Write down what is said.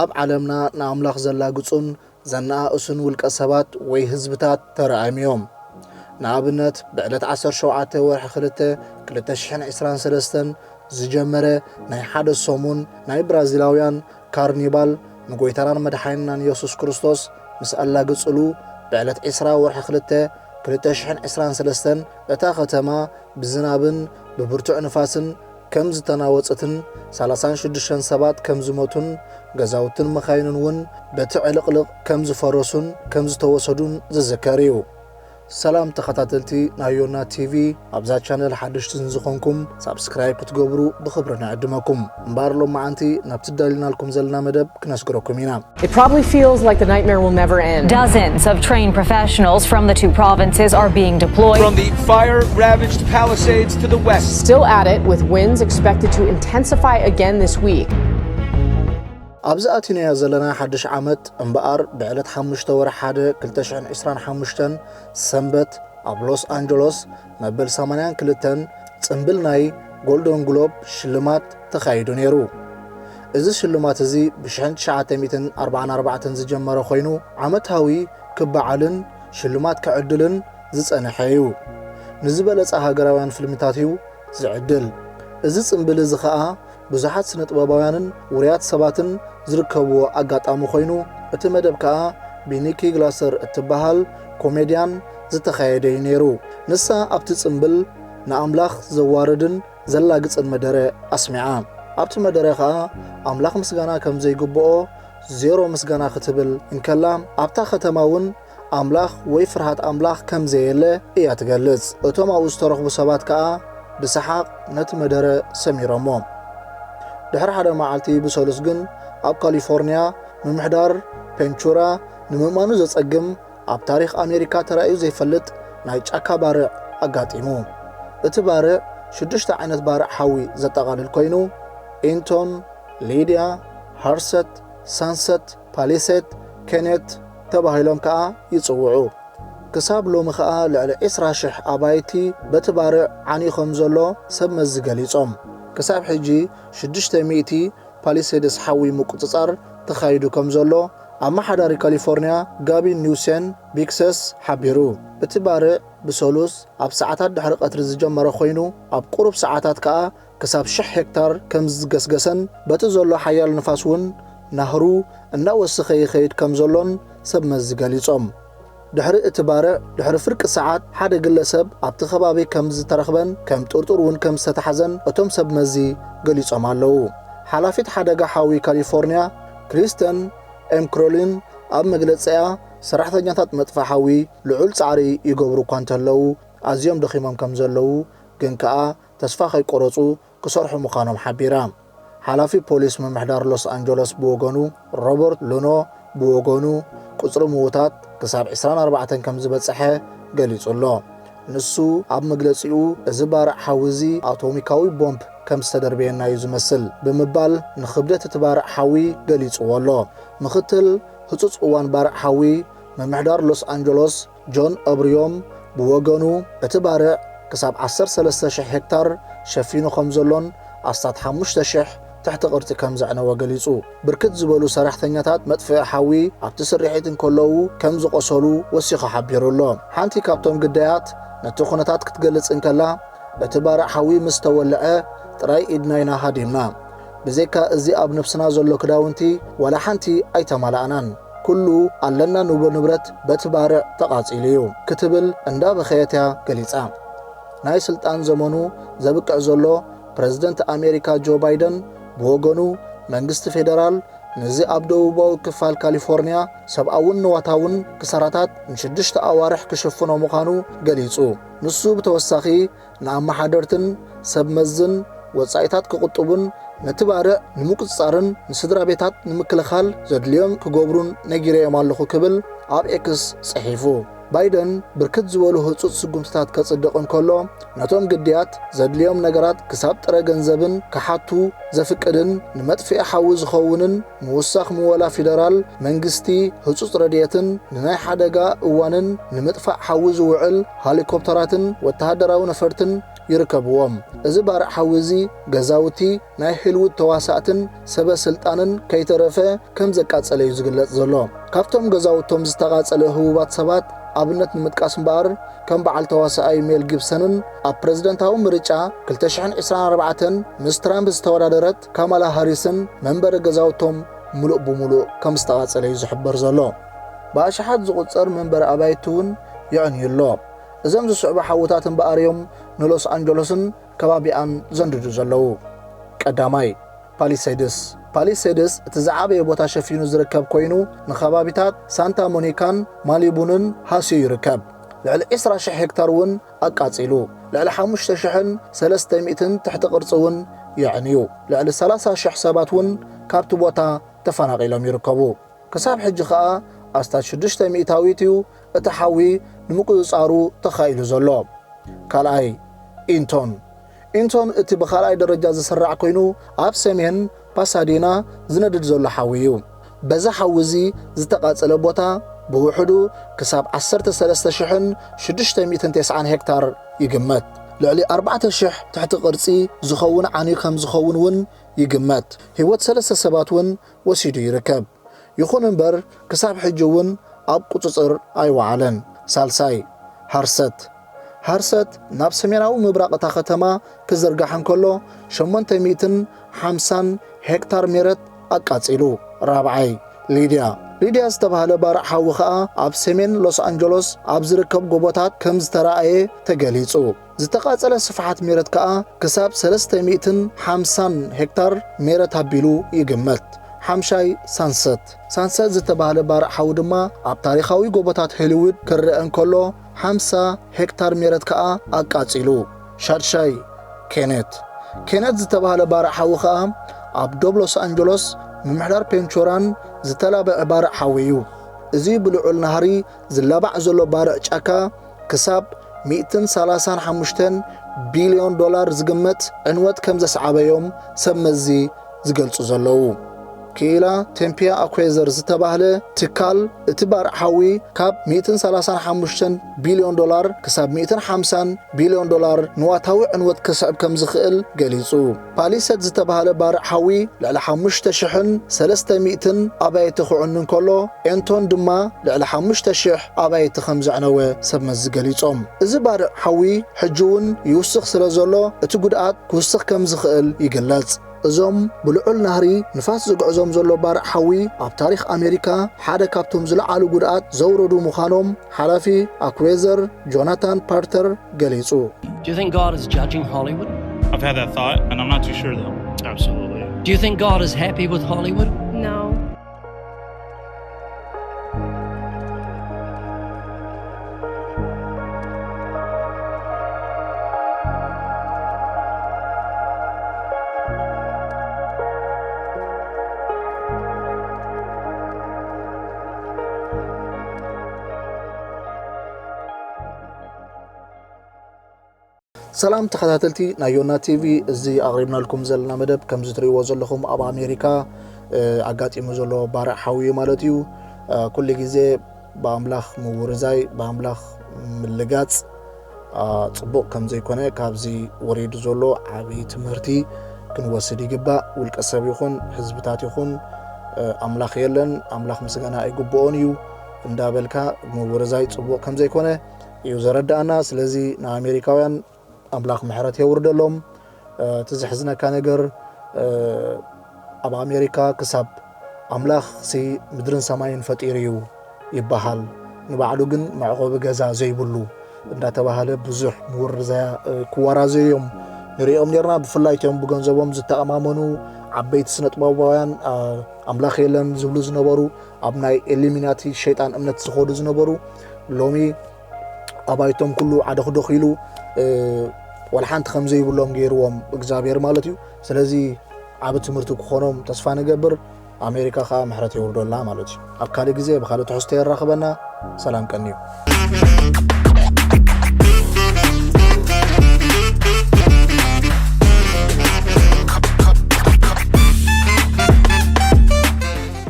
ኣብ ዓለምና ንኣምላኽ ዘላግጹን ዘነኣእሱን ውልቀ ሰባት ወይ ህዝብታት ተራእዮም እዮም። ንኣብነት፣ ብዕለት ዓሰርተ ሸውዓተ ወርሒ ክልተ ክልተ ሽሕን ዕስራን ሰለስተን ዝጀመረ ናይ ሓደ ሰሙን ናይ ብራዚላውያን ካርኒቫል ንጎይታናን መድሓኒናን የሱስ ክርስቶስ ምስ ኣላገጹሉ፣ ብዕለት ዕስራ ወርሒ ክልተ ክልተ ሽሕን ዕስራን ሰለስተን እታ ከተማ ብዝናብን ብብርቱዕ ንፋስን ከም ዝተናወጸትን ሰላሳን ሽዱሽተን ሰባት ከም ዝሞቱን ገዛውትን መኻይንን እውን በቲ ዕልቕልቕ ከም ዝፈረሱን ከም ዝተወሰዱን ዝዝከር እዩ። ሰላም ተኸታተልቲ ናይ ዮና ቲቪ፣ ኣብዛ ቻነል ሓደሽቲ ንዝኾንኩም ሳብስክራይብ ክትገብሩ ብኽብሪ ንዕድመኩም። እምበኣር ሎማዓንቲ ናብቲ ደሊናልኩም ዘለና መደብ ክነስግረኩም ኢና። It probably feels like the nightmare will never end. Dozens of trained professionals from the two provinces are being deployed. From the fire ravaged Palisades to the west. Still at it, with winds expected to intensify again this week. ኣብዚ ኣቲናዮ ዘለና ሓድሽ ዓመት እምበኣር፣ ብዕለት ሓሙሽተ ወርሒ ሓደ ክልተ ሽሕን ዕስራን ሓሙሽተን ሰንበት ኣብ ሎስ ኣንጀሎስ መበል ሰማንያን ክልተን ጽምብል ናይ ጎልደን ግሎብ ሽልማት ተኻይዱ ነይሩ። እዚ ሽልማት እዚ ብሽሕን ትሽዓተ ሚእትን ኣርባዓን ኣርባዕተን ዝጀመረ ኮይኑ፣ ዓመታዊ ክበዓልን ሽልማት ክዕድልን ዝጸንሐ እዩ። ንዝበለጸ ሃገራውያን ፊልምታት እዩ ዝዕድል። እዚ ጽምብል እዚ ኸኣ ብዙሓት ስነ ጥበባውያንን ውሩያት ሰባትን ዝርከብዎ ኣጋጣሚ ኮይኑ፣ እቲ መደብ ከኣ ብኒኪ ግላሰር እትበሃል ኮሜድያን ዝተኻየደ እዩ ነይሩ። ንሳ ኣብቲ ጽምብል ንኣምላኽ ዘዋርድን ዘላግጽን መደረ ኣስሚዓ። ኣብቲ መደረ ኸኣ ኣምላኽ ምስጋና ከም ዘይግብኦ ዜሮ ምስጋና ክትብል እንከላ፣ ኣብታ ከተማ እውን ኣምላኽ ወይ ፍርሃት ኣምላኽ ከም ዘየለ እያ ትገልጽ። እቶም ኣብኡ ዝተረኽቡ ሰባት ከኣ ብሰሓቕ ነቲ መደረ ሰሚሮሞ። ድሕሪ ሓደ መዓልቲ ብሰሉስ ግን ኣብ ካሊፎርንያ ምምሕዳር ፔንቹራ ንምእማኑ ዘጸግም ኣብ ታሪኽ ኣሜሪካ ተራእዩ ዘይፈልጥ ናይ ጫካ ባርዕ ኣጋጢሙ። እቲ ባርዕ ሽዱሽተ ዓይነት ባርዕ ሓዊ ዘጠቓልል ኮይኑ፣ ኢንቶን፣ ሊድያ፣ ሃርሰት፣ ሳንሰት፣ ፓሊሴድ፣ ኬኔት ተባሂሎም ከኣ ይጽውዑ። ክሳብ ሎሚ ከኣ ልዕሊ ዕስራ ሽሕ ኣባይቲ በቲ ባርዕ ዓንዩ ከም ዘሎ ሰብ መዚ ገሊጾም። ክሳብ ሕጂ ሽዱሽተ ሚእቲ ፓሊሴድስ ሓዊ ምቁጽጻር ተኻይዱ ከም ዘሎ ኣመሓዳሪ ካሊፎርንያ ጋቪን ኒውሰም ቢክሰስ ሓቢሩ። እቲ ባርዕ ብሰሉስ ኣብ ሰዓታት ድሕሪ ቀትሪ ዝጀመረ ኮይኑ፣ ኣብ ቁሩብ ሰዓታት ከኣ ክሳብ ሽሕ ሄክታር ከም ዝገስገሰን በቲ ዘሎ ሓያል ንፋስ እውን ናህሩ እናወሰኸ ይኸይድ ከም ዘሎን ሰብ መዚ ገሊጾም። ድሕሪ እቲ ባርዕ ድሕሪ ፍርቂ ሰዓት ሓደ ግለሰብ ኣብቲ ከባቢ ከም ዝተረኽበን ከም ጥርጡር እውን ከም ዝተታሕዘን እቶም ሰብ መዚ ገሊጾም ኣለዉ። ሓላፊት ሓደጋ ሓዊ ካሊፎርንያ ክሪስተን ኤም ክሮሊን ኣብ መግለጺኣ፣ ሰራሕተኛታት መጥፋ ሓዊ ልዑል ጻዕሪ ይገብሩ እኳ እንተለዉ፣ ኣዝዮም ደኺሞም ከም ዘለዉ ግን ከኣ ተስፋ ከይቆረጹ ክሰርሑ ምዃኖም ሓቢራ። ሓላፊ ፖሊስ ምምሕዳር ሎስ ኣንጀሎስ ብወገኑ፣ ሮበርት ሉኖ ብወገኑ፣ ቁጽሪ ምዉታት ክሳብ ዕስራን ኣርባዕተን ከም ዝበጽሐ ገሊጹ ኣሎ። ንሱ ኣብ መግለጺኡ፣ "እዚ ባርዕ ሓዊ እዚ ኣቶሚካዊ ቦምብ ከም ዝተደርበየና እዩ ዝመስል" ብምባል ንኽብደት እቲ ባርዕ ሓዊ ገሊጽዎ ኣሎ። ምኽትል ህጹጽ እዋን ባርዕ ሓዊ ምምሕዳር ሎስ ኣንጀሎስ ጆን ኦብሪዮም ብወገኑ፣ እቲ ባርዕ ክሳብ ዓሰርተ ሰለስተ ሽሕ ሄክታር ሸፊኑ ከም ዘሎን ኣስታት ሓሙሽተ ሽሕ ትሕቲ ቅርጺ ከም ዘዕነወ ገሊጹ። ብርክት ዝበሉ ሰራሕተኛታት መጥፍኢ ሓዊ ኣብቲ ስርሒት እንከለዉ ከም ዝቖሰሉ ወሲኹ ሓቢሩ ኣሎ። ሓንቲ ካብቶም ግዳያት ነቲ ኩነታት ክትገልጽ እንከላ፣ "እቲ ባርዕ ሓዊ ምስ ተወልዐ ጥራይ ኢድና ኢና ሃዲምና። ብዘይካ እዚ ኣብ ነብስና ዘሎ ክዳውንቲ ዋላ ሓንቲ ኣይተማላእናን። ኩሉ ኣለና ንብሎ ንብረት በቲ ባርዕ ተቓጺሉ እዩ" ክትብል እንዳበኸየት እያ ገሊጻ። ናይ ስልጣን ዘመኑ ዘብቅዕ ዘሎ ፕረዚደንት ኣሜሪካ ጆ ባይደን ብወገኑ፣ መንግስቲ ፌደራል ነዚ ኣብ ደቡባዊ ክፋል ካሊፎርንያ ሰብኣውን ንዋታውን ክሳራታት ንሽዱሽተ ኣዋርሕ ክሽፍኖ ምዃኑ ገሊጹ። ንሱ ብተወሳኺ፣ ንኣመሓደርትን ሰብ መዝን ወጻኢታት ክቕጥቡን ነቲ ባርዕ ንምቁጽጻርን ንስድራ ቤታት ንምክልኻል ዘድልዮም ክገብሩን ነጊረዮም ኣለኹ ክብል ኣብ ኤክስ ጽሒፉ። ባይደን ብርክት ዝበሉ ህጹጽ ስጉምትታት ከጽድቕ እንከሎ፣ ነቶም ግድያት ዘድልዮም ነገራት ክሳብ ጥረ ገንዘብን ክሓቱ ዘፍቅድን ንመጥፍኢ ሓዊ ዝኸውንን ምውሳኽ ምወላ ፊደራል መንግስቲ ህጹጽ ረድኤትን ንናይ ሓደጋ እዋንን ንምጥፋእ ሓዊ ዝውዕል ሀሊኮፕተራትን ወተሃደራዊ ነፈርትን ይርከብዎም። እዚ ባርዕ ሓዊ እዚ ገዛውቲ ናይ ሆሊውድ ተዋሳእትን ሰበ ስልጣንን ከይተረፈ ከም ዘቃጸለ እዩ ዝግለጽ ዘሎ። ካብቶም ገዛውቶም ዝተቓጸለ ህቡባት ሰባት ኣብነት ንምጥቃስ እምበኣር፣ ከም በዓል ተዋሳኣይ ሜል ጊብሰንን ኣብ ፕረዚደንታዊ ምርጫ ክልተ ሽሕን ዕስራን ኣርባዕተን ምስ ትራምፕ ዝተወዳደረት ካማላ ሃሪስን መንበሪ ገዛውቶም ምሉእ ብምሉእ ከም ዝተቓጸለ እዩ ዝሕበር ዘሎ። ብኣሽሓት ዝቑጸር መንበሪ ኣባይቲ እውን የዕንዩ ኣሎ። እዞም ዝስዕቡ ሓውታት እምበኣር እዮም ንሎስ ኣንጀሎስን ከባቢኣን ዘንድዱ ዘለዉ። ቀዳማይ፣ ፓሊሴድስ። ፓሊሴድስ እቲ ዝዓበየ ቦታ ሸፊኑ ዝርከብ ኮይኑ፣ ንከባቢታት ሳንታ ሞኒካን ማሊቡንን ሃስዩ ይርከብ። ልዕሊ ዕስራ ሽሕ ሄክታር እውን ኣቃጺሉ። ልዕሊ ሓሙሽተ ሽሕን ሰለስተ ሚእትን ትሕቲ ቅርጺ እውን የዕንዩ። ልዕሊ ሰላሳ ሽሕ ሰባት እውን ካብቲ ቦታ ተፈናቒሎም ይርከቡ። ክሳብ ሕጂ ኸኣ ኣስታት ሽዱሽተ ሚእታዊት እዩ እቲ ሓዊ ንምቁጽጻሩ ተኻኢሉ ዘሎ። ካልኣይ፣ ኢንቶን። ኢንቶን እቲ ብኻልኣይ ደረጃ ዝስራዕ ኮይኑ፣ ኣብ ሰሜን ፓሳዴና ዝነድድ ዘሎ ሓዊ እዩ። በዚ ሓዊ እዚ ዝተቓጸለ ቦታ ብውሕዱ ክሳብ ዓሰርተ ሰለስተ ሽሕን ሽዱሽተ ሚእትን ተስዓን ሄክታር ይግመት። ልዕሊ ኣርባዕተ ሽሕ ትሕቲ ቅርጺ ዝኸውን ዓንዩ ከም ዝኸውን እውን ይግመት። ህይወት ሰለስተ ሰባት እውን ወሲዱ ይርከብ። ይኹን እምበር፣ ክሳብ ሕጂ እውን ኣብ ቁጽጽር ኣይወዓለን። ሳልሳይ፣ ሃርሰት። ሃርሰት ናብ ሰሜናዊ ምብራቕ እታ ከተማ ክዝርጋሕ እንከሎ፣ ሸሞንተ ሚእትን ሓምሳን ሄክታር ሜረት ኣቃጺሉ። ራብዓይ፣ ሊድያ። ሊድያ ዝተባህለ ባርዕ ሓዊ ኸኣ ኣብ ሰሜን ሎስ ኣንጀሎስ ኣብ ዝርከብ ጎቦታት ከም ዝተራእየ ተገሊጹ። ዝተቓጸለ ስፍሓት ሜረት ከኣ ክሳብ ሰለስተ ሚእትን ሓምሳን ሄክታር ሜረት ኣቢሉ ይግመት። ሓምሻይ፣ ሳንሰት። ሳንሰት ዝተባህለ ባርዕ ሓዊ ድማ ኣብ ታሪኻዊ ጎቦታት ሆሊውድ ክረአ እንከሎ፣ ሓምሳ ሄክታር ሜረት ከኣ ኣቃጺሉ። ሻድሻይ፣ ኬኔት። ኬኔት ዝተባህለ ባርዕ ሓዊ ከኣ ኣብ ዶብ ሎስ ኣንጀሎስ ምምሕዳር ፔንቹራን ዝተላብዐ ባርዕ ሓዊ እዩ። እዚ ብልዑል ናህሪ ዝላባዕ ዘሎ ባርዕ ጫካ ክሳብ ሚእትን ሰላሳን ሓሙሽተን ቢልዮን ዶላር ዝግመት ዕንወት ከም ዘስዓበ እዮም ሰብ መዚ ዝገልጹ ዘለዉ። ክኢላ ቴምፒያ ኣኩዌዘር ዝተባህለ ትካል፣ እቲ ባርዕ ሓዊ ካብ ሚእትን ሰላሳን ሓሙሽተን ቢልዮን ዶላር ክሳብ ሚእትን ሓምሳን ቢልዮን ዶላር ንዋታዊ ዕንወት ከስዕብ ከም ዝኽእል ገሊጹ። ፓሊሰድ ዝተባህለ ባርዕ ሓዊ ልዕሊ ሓሙሽተ ሽሕን ሰለስተ ሚእትን ኣባይቲ ክዕኑ እንከሎ፣ ኤንቶን ድማ ልዕሊ ሓሙሽተ ሽሕ ኣባይቲ ከም ዘዕነወ ሰብ መዚ ገሊጾም። እዚ ባርዕ ሓዊ ሕጂ እውን ይውስኽ ስለ ዘሎ፣ እቲ ጉድኣት ክውስኽ ከም ዝኽእል ይግለጽ። እዞም ብልዑል ናህሪ ንፋስ ዝግዕዞም ዘሎ ባርዕ ሓዊ ኣብ ታሪኽ ኣሜሪካ ሓደ ካብቶም ዝለዓሉ ጉድኣት ዘውረዱ ምዃኖም ሓላፊ ኣኩዌዘር ጆናታን ፓርተር ገሊጹ። Do you think God is judging Hollywood? I've had that thought, and I'm not too sure though. Absolutely. Do you think God is happy with Hollywood? No. ሰላም ተኸታተልቲ ናይ ዮና ቲቪ፣ እዚ ኣቕሪብናልኩም ዘለና መደብ ከምዚ ትርእይዎ ዘለኹም ኣብ ኣሜሪካ ኣጋጢሙ ዘሎ ባርዕ ሓዊ እዩ ማለት እዩ። ኩሉ ግዜ ብኣምላኽ ምውርዛይ፣ ብኣምላኽ ምልጋጽ ጽቡቕ ከም ዘይኮነ ካብዚ ወሪዱ ዘሎ ዓብዪ ትምህርቲ ክንወስድ ይግባእ። ውልቀ ሰብ ይኹን ህዝብታት ይኹን ኣምላኽ የለን፣ ኣምላኽ ምስጋና ኣይግብኦን እዩ እንዳበልካ ምውርዛይ ጽቡቕ ከም ዘይኮነ እዩ ዘረድኣና። ስለዚ ንኣሜሪካውያን ኣምላኽ ምሕረት የውርደሎም። እቲ ዘሕዝነካ ነገር ኣብ ኣሜሪካ ክሳብ ኣምላኽ ሲ ምድርን ሰማይን ፈጢሩ እዩ ይበሃል፣ ንባዕሉ ግን መዕቆቢ ገዛ ዘይብሉ እንዳተባሃለ ብዙሕ ምውርዛያ ክወራዘዩ እዮም ንሪኦም ነርና። ብፍላይ እቲኦም ብገንዘቦም ዝተኣማመኑ ዓበይቲ ስነጥበባውያን ኣምላኽ የለን ዝብሉ ዝነበሩ፣ ኣብ ናይ ኢሉሚናቲ ሸይጣን እምነት ዝኸዱ ዝነበሩ ሎሚ ኣባይቶም ኩሉ ዓደኽዶኽ ኢሉ ዋላ ሓንቲ ከም ዘይብሎም ገይርዎም እግዚኣብሔር ማለት እዩ። ስለዚ ዓቢ ትምህርቲ ክኾኖም ተስፋ ንገብር። ኣሜሪካ ከዓ ምሕረት የውርደላ ማለት እዩ። ኣብ ካልእ ግዜ ብካልእ ትሕዝቶ የራኽበና። ሰላም ቀንዩ።